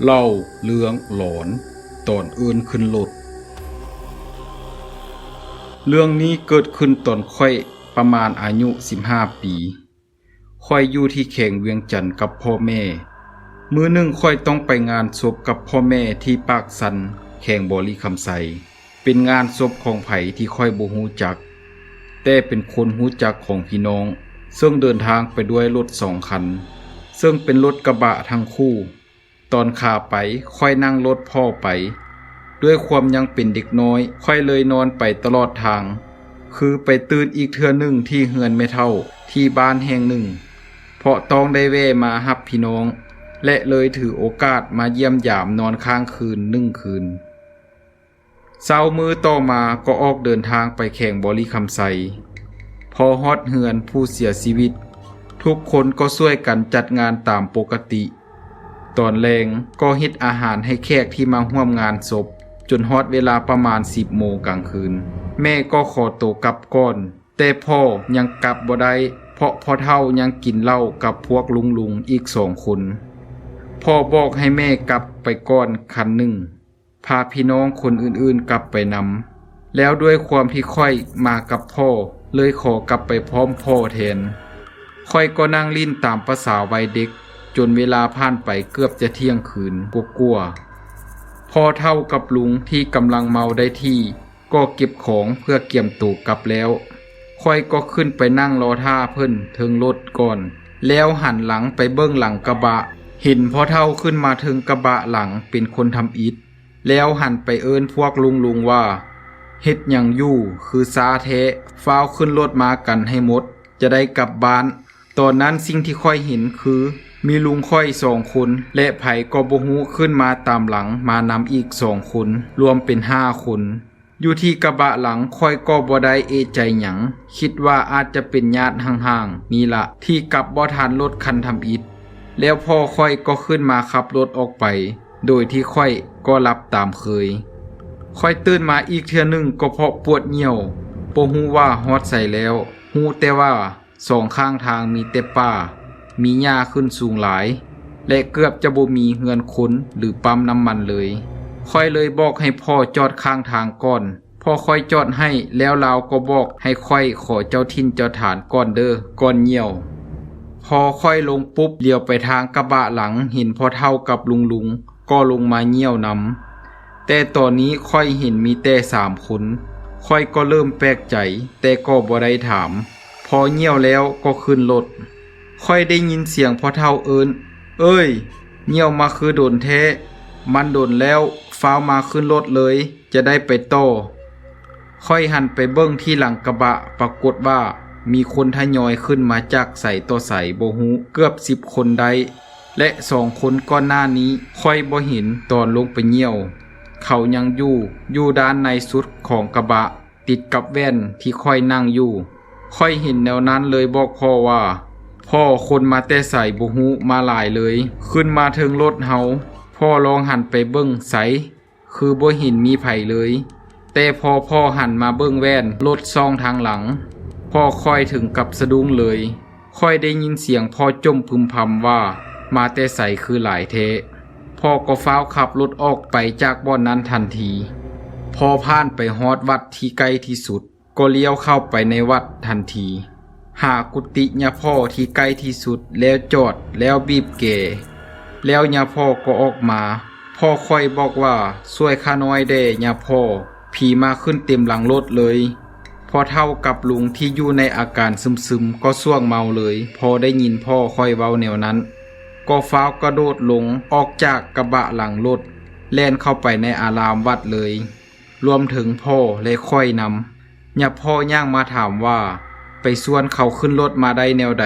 ເລົ່າເລື່ອງຫຼອນຕອນເອີ້ນຂຶ້ນລົດ. ເລື່ອງນີ້ເກີດຂຶ້ນຕອນຂ້ອຍປະມານອາຍຸສິບຫ້າປີ ຂ້ອຍຢູ່ທີ່ແຂວງວຽງຈັນກັບພໍ່ແມ່. ມື້ໜຶ່ງຂ້ອຍຕ້ອງໄປງານສົບກັບພໍ່ແມ່ທີ່ປາກຊັນ ແຂວງບໍລິຄຳໄຊ. ເປັນງານສົບຂອງໃຜທີ່ຂ້ອຍບໍ່ຮູ້ຈັກ, ແຕ່ເປັນຄົນຮູ້ຈັກຂອງພີ່ນ້ອງ, ເຊິ່ງເດີນທາງໄປດ້ວຍລົດສອງຄັນ, ເຊິ່ງເປັນລົດກະບະທັງຄູ່. ຕອນຂາໄປ, ຂ້ອຍນັ່ງລົດພໍ່ໄປ. ດ້ວຍຄວາມຍັງເປັນເດັກນ້ອຍ, ຂ້ອຍເລີຍນອນໄປຕະຫຼອດທາງ, ຄືໄປຕື່ນອີກເທື່ອໜຶ່ງທີ່ເຮືອນແມ່ເຖົ້າທີ່ບ້ານແຫ່ງໜຶ່ງ, ເພາະຕ້ອງໄດ້ແວ່ມາຮັບພີ່ນ້ອງ, ແລະ ເລີຍຖືໂອກາດມາຢ້ຽມຢາມນອນຄ້າງຄືນໜຶ່ງຄືນ. ເຊົ້າມື້ຕໍ່ມາກໍອອກເດີນທາງໄປແຂວງບໍລິຄຳໄຊ. ພໍຮອດເຮືອນຜູ້ເສຍຊີວິດ, ທຸກຄົນກໍຊ່ວຍກັນຈັດງານຕາມປົກກະຕິ. ຕອນແລງກໍເຮັດອາຫານໃຫ້ແຂກທີ່ມາຮ່ວມງານສົບ, ຈົນຮອດເວລາປະມານສິບໂມງກາງຄືນ. ແມ່ກໍຂໍໂຕກັບກ່ອນ, ແຕ່ພໍ່ຍັງກັບບໍ່ໄດ້, ເພາະພໍ່ເຖົ້າຍັງກິນເຫຼົ້າກັບພວກລຸງໆອີກສອງຄົນ. ພໍ່ບອກໃຫ້ແມ່ກັບໄປກ່ອນຄັນໜຶ່ງ, ພາພີ່ນ້ອງຄົນອື່ນໆກັບໄປນຳ, ແລ້ວດ້ວຍຄວາມທີ່ຂ້ອຍມາກັບພໍ່, ເລີຍຂໍກັບໄປພ້ອມພໍ່ແທນ. ຂ້ອຍກໍນັ່ງຫຼິ້ນຕາມປະສາໄວເດັກ, ຈົນເວລາຜ່ານໄປເກືອບຈະທ່ຽງຄືນກວ່າໆ. ພໍ່ເຖົ້າກັບລຸງທີ່ກຳລັງເມົາໄດ້ທີ່ ກໍເກັບຂອງເພື່ອກຽມໂຕກັບແລ້ວ. ຂ້ອຍກໍຂຶ້ນໄປນັ່ງລໍຖ້າເພິ່ນເທິງລົດກ່ອນ, ແລ້ວຫັນຫຼັງໄປເບິ່ງຫຼັງກະບະ, ເຫັນພໍ່ເຖົ້າຂຶ້ນມາເທິງກະບະຫຼັງເປັນຄົນທຳອິດ, ແລ້ວຫັນໄປເອີ້ນພວກລຸງໆວ່າ, ເຮັດຫຍັງຢູ່ ຄືຊ້າແທ້, ຟ້າວຂຶ້ນລົດມາກັນໃຫ້ໝົດ, ຈະໄດ້ກັບບ້ານ. ຕອນນັ້ນສິ່ງທີ່ຂ້ອຍເຫັນຄື ມີລຸງຂ້ອຍສອງຄົນ ແລະ ໃຜກໍບໍ່ຮູ້ຂຶ້ນມາຕາມຫຼັງມານຳອີກສອງຄົນ, ລວມເປັນຫ້າຄົນ. ຢູ່ທີ່ກະບະຫຼັງ ຂ້ອຍກໍບໍ່ໄດ້ເອະໃຈຫຍັງ, ຄິດວ່າອາດຈະເປັນຍາດຫ່າງໆນີ້ລະ ທີ່ກັບບໍ່ທັນລົດຄັນທຳອິດ. ແລ້ວພໍ່ຂ້ອຍກໍຂຶ້ນມາຂັບລົດອອກໄປ, ໂດຍທີ່ຂ້ອຍກໍຫຼັບຕາມເຄີຍ. ຂ້ອຍຕື່ນມາອີກເທື່ອໜຶ່ງກໍເພາະປວດຍ່ຽວ, ບໍ່ຮູ້ວ່າຮອດໃສແລ້ວ, ຮູ້ແຕ່ວ່າ ສອງຂ້າງທາງມີແຕ່ປ່າ, ມີຫຍ້າຂຶ້ນສູງຫຼາຍ ແລະ ເກືອບຈະບໍ່ມີເຮືອນຄົນ ຫຼື ປ້ຳນ້ຳມັນເລີຍ. ຂ້ອຍເລີຍບອກໃຫ້ພໍ່ຈອດຂ້າງທາງກ່ອນ. ພໍ່ຂ້ອຍຈອດໃຫ້ ແລ້ວລາວກໍບອກໃຫ້ຂ້ອຍຂໍເຈົ້າຖິ່ນເຈົ້າຖານກ່ອນເດີ້ ກ່ອນຍ່ຽວ. ພໍຂ້ອຍລົງປຸບ ຫຼຽວໄປທາງກະບະຫຼັງ ເຫັນພໍ່ເຖົ້າກັບລຸງໆ ກໍລົງມາຍ່ຽວນຳ. ແຕ່ຕອນນີ້ຂ້ອຍເຫັນມີແຕ່ສາມຄົນ, ຂ້ອຍກໍເລີ່ມແປກໃຈ, ແຕ່ກໍບໍ່ໄດ້ຖາມ. ພໍຍ່ຽວແລ້ວກໍຂຶ້ນລົດ. ຂ້ອຍໄດ້ຍິນສຽງພໍ່ເຖົ້າເອີ້ນ, ເອີຍ, ຍ່ຽວມາຄືດົນແທ້. ມັນດົນແລ້ວ, ຟ້າວມາຂຶ້ນລົດເລີຍ, ຈະໄດ້ໄປຕໍ່. ຂ້ອຍຫັນໄປເບິ່ງທີ່ຫຼັງກະບະ, ປາກົດວ່າມີຄົນທະຍອຍຂຶ້ນມາຈາກໃສຕໍ່ໃສບໍ່ຮູ້, ເກືອບສິບຄົນໄດ້. ແລະ ສອງຄົນກ່ອນໜ້ານີ້ຂ້ອຍບໍ່ເຫັນຕອນລົງໄປຍ່ຽວ. ເຂົາຍັງຢູ່, ຢູ່ດ້ານໃນສຸດຂອງກະບະ, ຕິດກັບແວ່ນທີ່ຂ້ອຍນັ່ງຢູ່. ຂ້ອຍເຫັນແນວນັ້ນເລີຍບອກພໍ່ວ່າ, ພໍ່, ຄົນມາແຕ່ໃສບໍ່ຮູ້, ມາຫຼາຍເລີຍ, ຂຶ້ນມາເທິງລົດເຮົາ. ພໍ່ລອງຫັນໄປເບິ່ງ, ໃສ? ຄືບໍ່ເຫັນມີໃຜເລີຍ. ແຕ່ພໍພໍ່ຫັນມາເບິ່ງແວ່ນລົດສ່ອງທາງຫຼັງ, ພໍ່ຂ້ອຍເຖິງກັບສະດຸ້ງເລີຍ. ຂ້ອຍໄດ້ຍິນສຽງພໍ່ຈົ່ມພຶມພຳວ່າ, ມາແຕ່ໃສຄືຫຼາຍແທ້? ພໍ່ກໍຟ້າວຂັບລົດອອກໄປຈາກບ່ອນນັ້ນທັນທີ. ພໍຜ່ານໄປຮອດວັດທີ່ໃກ້ທີ່ສຸດ, ກໍລ້ຽວເຂົ້າໄປໃນວັດທັນທີ, ຫາກຸຕິຍາພໍ່ທີ່ໃກ້ທີ່ສຸດ, ແລ້ວຈອດ, ແລ້ວບີບແກ, ແລ້ວຍາພໍ່ກໍອອກມາ. ພໍ່ຂ້ອຍບອກວ່າ, ຊ່ວຍຂ້ານ້ອຍແດ່, ຍາພໍ່, ຜີມາຂຶ້ນເຕັມຫຼັງລົດເລີຍ. ພໍ່ເຖົ້າກັບລຸງທີ່ຢູ່ໃນອາການຊຶມໆ ກໍສ່ວງເມົາເລີຍ, ພໍໄດ້ຍິນພໍ່ຂ້ອຍເວົ້າແນວນັ້ນ, ກໍຟ້າວກະໂດດລົງອອກຈາກກະບະຫຼັງລົດ, ແລ່ນເຂົ້າໄປໃນອາລາມວັດເລີຍ. ລວມເຖິງພໍ່ ແລະ ຂ້ອຍນຳ. ຍາພໍ່ຍ່າງມາຖາມວ່າ, ໄປຊວນເຂົາຂຶ້ນລົດມາໄດ້ແນວໃດ?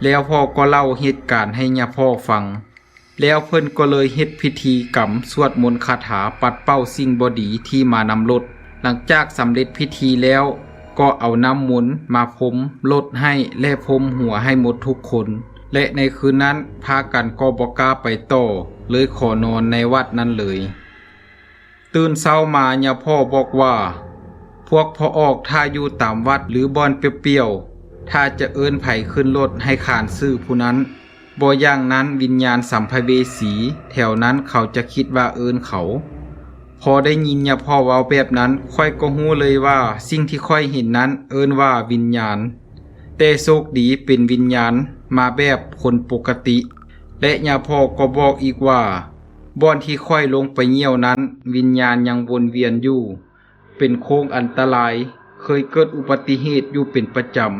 ແລ້ວພໍ່ກໍເລົ່າເຫດການໃຫ້ຍາພໍ່ຟັງ. ແລ້ວເພິ່ນກໍເລີຍເຮັດພິທີກຳສວດມົນຄາຖາປັດເປົ່າສິ່ງບໍ່ດີທີ່ມານຳລົດ. ຫຼັງຈາກສຳເລັດພິທີແລ້ວ, ກໍເອົານ້ຳມົນມາພົມລົດໃຫ້ ແລະ ພົມຫົວໃຫ້ໝົດທຸກຄົນ. ແລະ ໃນຄືນນັ້ນ, ພາກັນກໍບໍ່ກ້າໄປຕໍ່, ເລີຍຂໍນອນໃນວັດນັ້ນເລີຍ. ຕື່ນເຊົ້າມາຍາພໍ່ບອກວ່າ, ພວກພໍ່ອອກຖ້າຢູ່ຕາມວັດ ຫຼື ບ່ອນປ່ຽວໆ, ຖ້າຈະເອີ້ນໃຜຂຶ້ນລົດໃຫ້ຂານຊື່ຜູ້ນັ້ນ. ບໍ່ຢ່າງນັ້ນວິນຍານສຳພະເວສີແຖວນັ້ນເຂົາຈະຄິດວ່າເອີ້ນເຂົາ. ພໍໄດ້ຍິນຍາພໍ່ເວົ້າແບບນັ້ນ, ຂ້ອຍກໍຮູ້ເລີຍວ່າສິ່ງທີ່ຂ້ອຍເຫັນນັ້ນເອີ້ນວ່າວິນຍານ. ແຕ່ໂຊກດີເປັນວິນຍານມາແບບຄົນປົກກະຕິ. ແລະຍາພໍ່ກໍບອກອີກວ່າ ບ່ອນທີ່ຂ້ອຍລົງໄປຍ່ຽວນັ້ນ, ວິນຍານຍັງວົນວຽນຢູ່. ເປັນໂຄ້ງອັນຕະລາຍ, ເຄີຍເກີດອຸບັດຕິເຫດຢູ່ເປັນປະຈຳ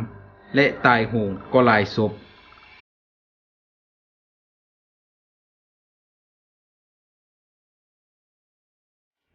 ແລະຕາຍໂຫງກໍຫຼາຍສົບ.